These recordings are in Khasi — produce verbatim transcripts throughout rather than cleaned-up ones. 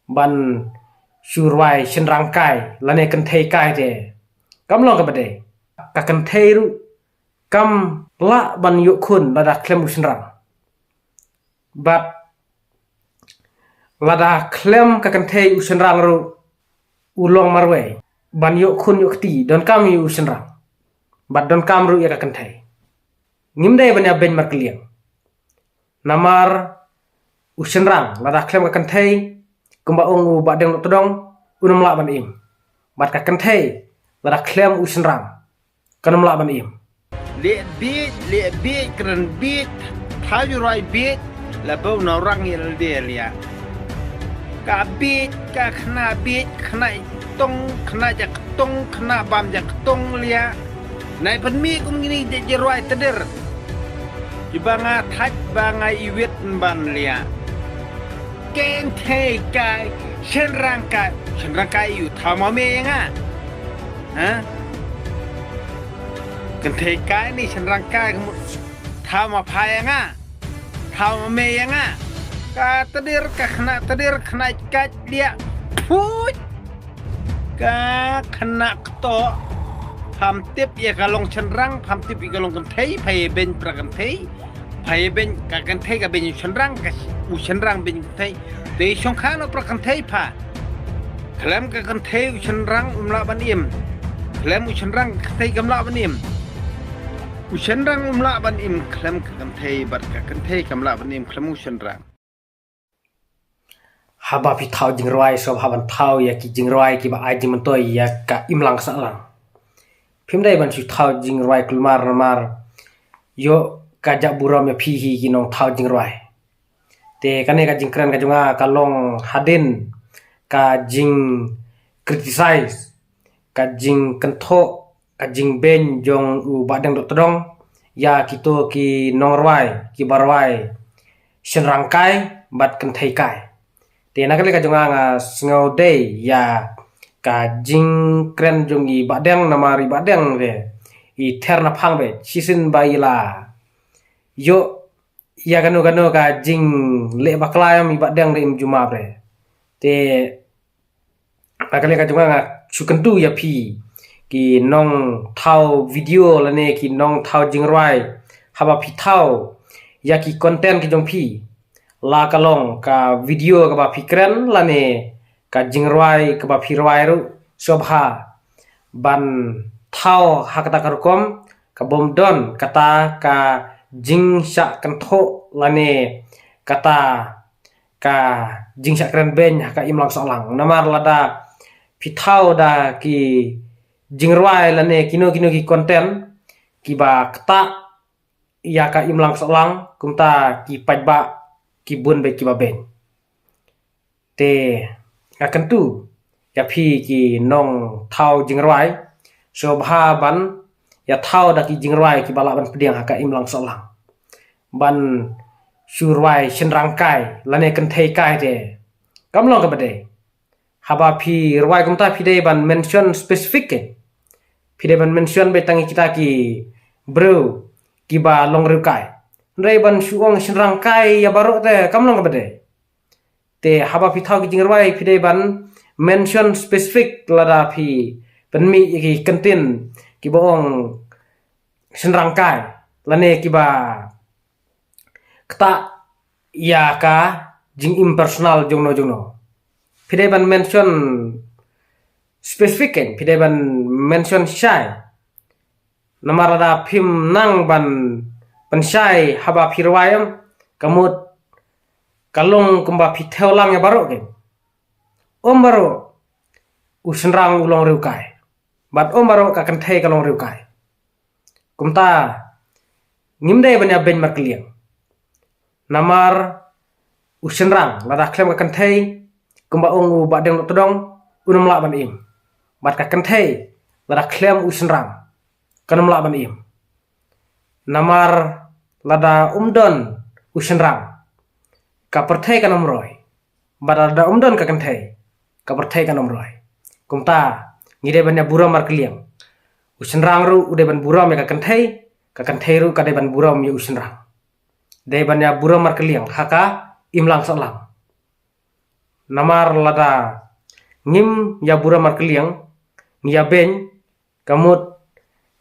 ban shu rwai shynrang kai lane kynthei kai te kam long kaba dei. Ka kynthei ruh kam lah ban ïoh khun lada khlem u shynrang. Bad lada khlem ka kynthei, u shynrang ruh u long marwei ban ïoh khun ïoh kti, donkam ïa u shynrang bad donkam ruh ïa ka kynthei. Ngim dei ban ïa beiñ markylliang. Namar u shynrang lada khlem ka kynthei, kumba ong u Bah Deng Dohtdong, un ym lah ban im. Bad ka kynthei lada khlem u shynrang, kan ym lah ban im. Leh bieit, leh bieit, kren bieit, thaw ju rwai bieit, la bau na u rang ïa lade liah. Ka bieit, ka khynnah bieit, khynnah tong, khynnah ja ktong, khynnah bam ja ktong liah. Nai pynmih kum kine ki jingrwai tdir. Kiba nga thait ba nga iwit ban liah. Kynthei kai, shynrang kai, shynrang kai ïa u, thaw ma me ïa nga. Ha? Kynthei kai ne shynrang kai, ka mut thaw ma pha ïa nga. Thaw ma me ïa nga. Ka tdir, ka khynnah tdir, khynnah kait liah. Phuit. Ka khynnah kto. Pham tip ïa ka long shynrang, pham tip ïa ka long kynthei, pha ïa beiñ pra kynthei. Pha ïa beiñ, ka kynthei ka beiñ u shynrang, ka sh-, u shynrang beiñ kynthei. Te shongkha noh pra kynthei pha. Khlem ka kynthei u shynrang um lah ban im. Khlem u shynrang ka kynthei kam lah ban im. U shynrang um lah ban im khlem ka kynthei, bad ka kynthei kam lah ban im khlem u shynrang. Haba phi thaw jingrwai, sngewbha ban thaw ïa ki jingrwai kiba ai jingmyntoi ïa ka imlang sahlang. Phim dei ban shu thaw jingrwai kulmar namar ïoh ka jah burom ïa phi hi ki nongthaw jingrwai. Te kane ka jingkren ka jong nga ka long hadien ka jing criticize, ka jingkynthoh, ka jingbeiñ jong u Bah Deng Dohtdong ïa kito ki nongrwai kiba rwai shynrang kai bad kynthei kai. Te na ka liang ka jong nga, nga sngew dei ïa ka jingkren jong i Bah Deng, namar i Bah Deng re i ther na phang beit, shisien ba i la ïoh ïa kano kano ka jingleh bakla ïa i Bah Deng re im ju map re. Te na ka liang ka jong nga, nga shu kyntu ïa phi ki nongthaw video lane ki nongthaw jingrwai, haba phi thaw ïa ki content ki jong phi, la ka long ka video kaba phi kren lane ka jingrwai kaba phi rwai ruh, sngewbha ban thaw ha kata ka rukom, ka bym don kata ka jingshah kynthoh lane kata ka jingshah kren beiñ ha ka imlang sahlang. Namar lada phi thaw da ki jingrwai lane kino kino ki content kiba ktah ïa ka imlang sahlang, kumta ki paidbah ki bun beit kiba beiñ. Te nga kyntu ïa phi ki nongthaw jingrwai, sngewbha ban ïa thaw da ki jingrwai kiba lah ban pdiang ha ka imlang sahlang. Ban shu rwai shynrang kai lane kynthei kai te kam long kaba dei. Haba phi rwai kumta phi dei ban mention specific, ke phi dei ban mention beit tang ïa kita ki briew kiba long riewkai. Hynrei ban shu ong shynrang kai ïa baroh te kam long kaba dei. Te haba phi thaw ki jingrwai phi dei ban mention specific, lada phi pynmih ïa ki kyntien kiba ong shynrang kai lane kiba ktah ïa ka jingim personal jongno jongno, phi dei ban mention specific, ke phi dei ban mention shai. Namar lada phim nang ban pynshai haba phi rwai, em, ka mut ka long kumba phi thew lang ïa baroh, ke. Ym baroh u shynrang u long riewkai, bad ym baroh ka kynthei ka long riewkai. Kumta ngim dei ban ïa beiñ markylliang. Namar u shynrang lada khlem ka kynthei, kumba ong u Bah Deng Dohtdong, un ym lah ban im. Bad ka kynthei lada khlem u shynrang, kan ym lah ban im. Namar lada ym don u shynrang, ka pyrthei kan ym roi. Bad lada ym don ka kynthei, ka pyrthei kan ym roi. Kumta ngi dei ban ïa burom markylliang. U shynrang ruh u dei ban burom ïa ka kynthei, ka kynthei ruh ka dei ban burom ïa u shynrang. Dei ban ïa burom markylliang ha ka imlang sahlang. Namar lada ngim ïa burom markylliang, ngi ïa beiñ, ka mut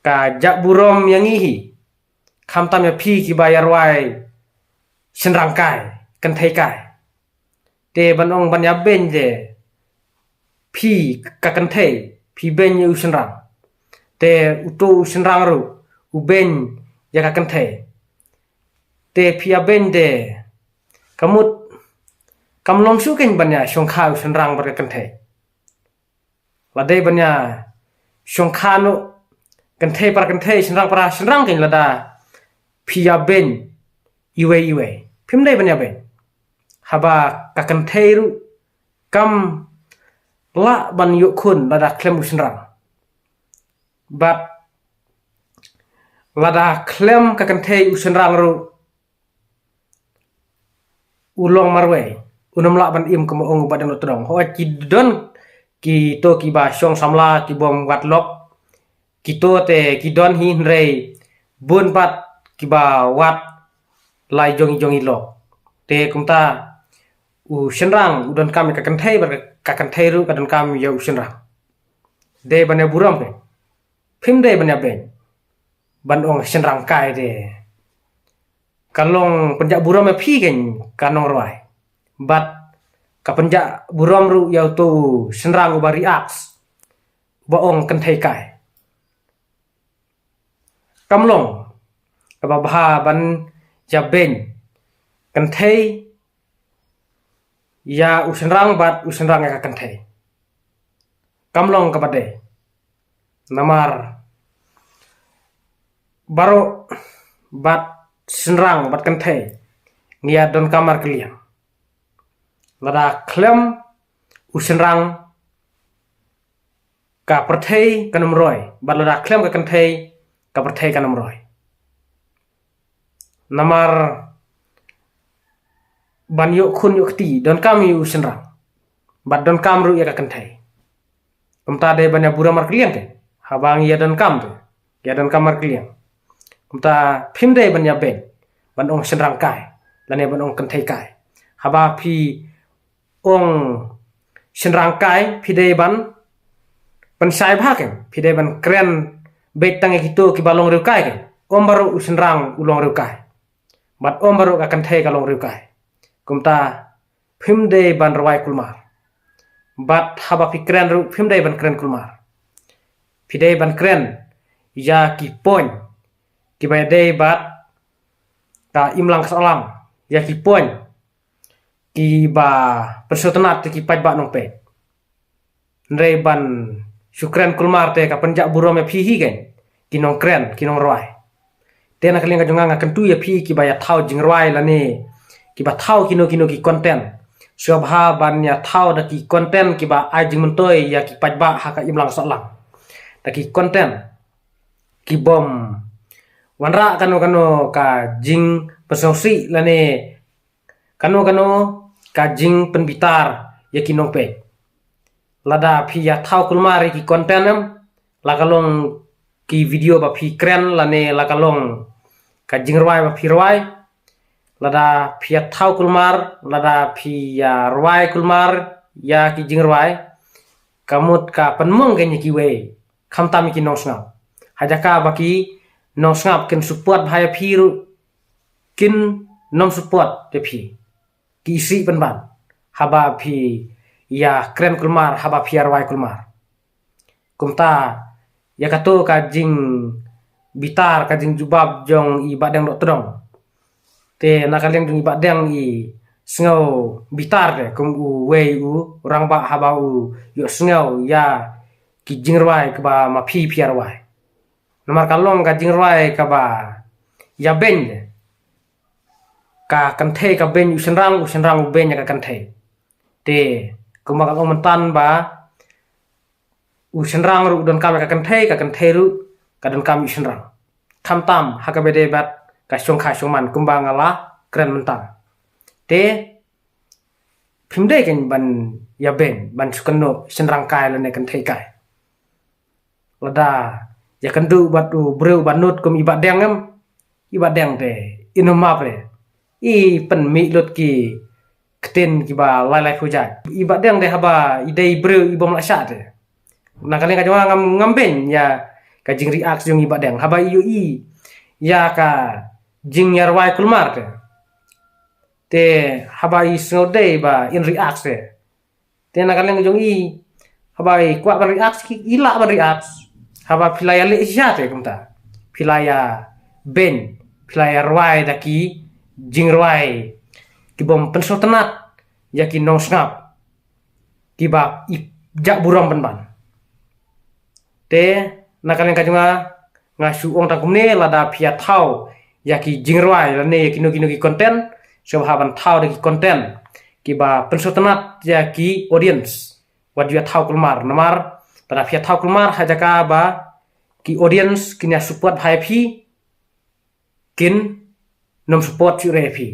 ka jah burom ïa ngi hi. Khamtam ïa phi kiba ïa rwai shynrang kai, kynthei kai. Te ban ong ban ïa beiñ de phi ka kynthei, phi beiñ ïa u shynrang. Te uto u shynrang ruh u beiñ ïa ka kynthei. Te phi ïa beiñ de ka mut kam long shuh kein ban ïa shongkha u shynrang bad ka kynthei. Lada ban ïa shongkha noh kynthei para kynthei, shynrang para shynrang kein lada phi ïa beiñ iwei iwei. Phim dei ban ïa beiñ. Haba ka kynthei ruh kam lah ban ïoh khun lada khlem u shynrang. Bad lada khlem ka kynthei u shynrang ruh u long marwei, un ym lah ban im kum u ong u Bah Deng Dohtdong. Hooid ki don kito kiba shong samla ki bym wad lok, kito te ki don hi hynrei bun pat kiba wad la i jong i jong i lok. Te kumta u shynrang u donkam ïa ka kynthei bad ka kynthei ruh ka donkam ïa u shynrang. Dei ban ïa burom kein. Phim dei ban ïa beiñ. Ban ong shynrang kai de ka long pynjah burom ïa phi kein ka nongrwai. Bad ka pynjah burom ruh ïa uto u shynrang uba react, uba ong kynthei kai. Kam long kaba bha ban ïa beiñ kynthei ïa u shynrang bad u shynrang ïa ka kynthei. Kam long kaba dei. Namar baroh bad shynrang bad kynthei ngi ïa donkam markylliang. Lada khlem u shynrang ka pyrthei kan ym roi, bad lada khlem ka kynthei ka pyrthei kan ym roi. Namar ban ïoh khun ïoh kti donkam ïa u shynrang bad donkam ruh ïa ka kynthei. Kumta dei ban ïa burom markylliang kein haba ngi ïa donkam te, ïa donkam markylliang. Kumta phim dei ban ïa beiñ ban ong shynrang kai lane ban ong kynthei kai. Haba phi ong shynrang kai phi dei ban pynshai bha kein, phi dei ban kren beit tang ïa kito kiba long riewkai kein. Ym baroh u shynrang u long riewkai bad ym baroh ka kynthei ka long riewkai. Kumta phim dei ban rwai kulmar. Bad haba phi kren ruh phim dei ban kren kulmar. Phi dei ban kren ïa ki point kiba ïadei bad ka imlang ka sahlang, ïa ki point kiba pynsngewtynnat ïa ki paidbah nongpeit. Hynrei ban shu kren kulmar te ka pynjah burom ïa phi hi kein ki nongkren ki nongrwai. Te na ka liang ka jong nga nga kyntu ïa phi kiba ïa thaw jingrwai lane kiba thaw kino kino ki content, sngewbha ban ïa thaw da ki content kiba ai jingmyntoi ïa ki paidbah ha ka imlang sahlang. Da ki content ki bym wanrah kano kano ka jingpynsngewsih lane kano kano ka jingpynbitar ïa ki nongpeit. Lada phi ïa thaw kulmar ïa ki content em, la ka long ki video ba phi kren lane la ka long ka jingrwai ba phi rwai, lada phi ïa thaw kulmar, lada phi ïa rwai kulmar ïa ki jingrwai, ka mut ka pynmong kein ïa kiwei, khamtam ïa ki nongsngap. Ha jaka ba ki nongsngap kin support bha ïa phi ruh kin nym support ïa phi. Ki isih pynban haba phi ïa kren kulmar, haba phi ïa rwai kulmar. Kumta ïa kato ka jingbitar, ka jingjubab jong i Bah Deng Dohtdong. Te na ka liang jong i Bah Deng i sngewbitar de kum uwei u rangbah haba u ïohsngew ïa ki jingrwai kaba ma phi phi ïa rwai. Namar ka long ka jingrwai kaba ïa beiñ de. Ka kynthei ka beiñ u shynrang, u shynrang u beiñ ïa ka kynthei. Te kumba ka ong mynta ba u shynrang ruh u donkam ïa ka kynthei, ka kynthei ruh ka donkam ïa u shynrang. Khamtam ha kaba dei bad ka shongkha shongman kumba nga la kren mynta. Te phim dei kein ban ïa beiñ ban shu kynnoh shynrang kai lane kynthei kai. Lada ïa kynduh bad u briew ba nud kum i Bah Deng em, i Bah Deng te i nym map re, i pynmih lut ki ktien kiba lai lai phew jait. I Bah Deng te haba i dei briew i bym lah shah te. Na ka liang ka jong nga ngam, ngam beiñ ïa ka jingreact jong i Bah Deng haba i ïohi ïa ka jingïarwai kulmar te. Te haba i sngewdei ba in react te. Te na ka liang jong i, haba i kwah ban react ki, i lah ban react. Haba phi la ïaleh shisha te kumta, phi la ïa beiñ, phi la ïa rwai da ki jingrwai ki bym pynsngewtynnat ïa ki nongsngap kiba i jah burom pynban. Te na ka liang ka jong nga, nga shu ong tang kumne, lada phi ïa thaw ïa ki jingrwai lane ïa kino kino ki content, sngewbha ban thaw da ki content kiba pynsngewtynnat ïa ki audience. Wat ju ïa thaw kulmar, namar lada phi ïa thaw kulmar ha jaka ba ki audience kin ïa support bha ïa phi, kin nym support shuh re ïa phi.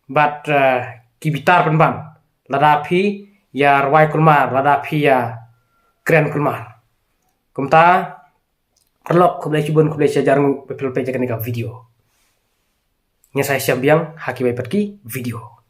Bad, eh, ki bitar pynban lada phi ïa rwai kulmar, lada phi ïa kren kulmar. Kumta, paralok, khublei shibun, khublei shihajar nguh ba phi la peit ïa kane ka video. Ngin sa ïashem biang ha kiwei pat ki video.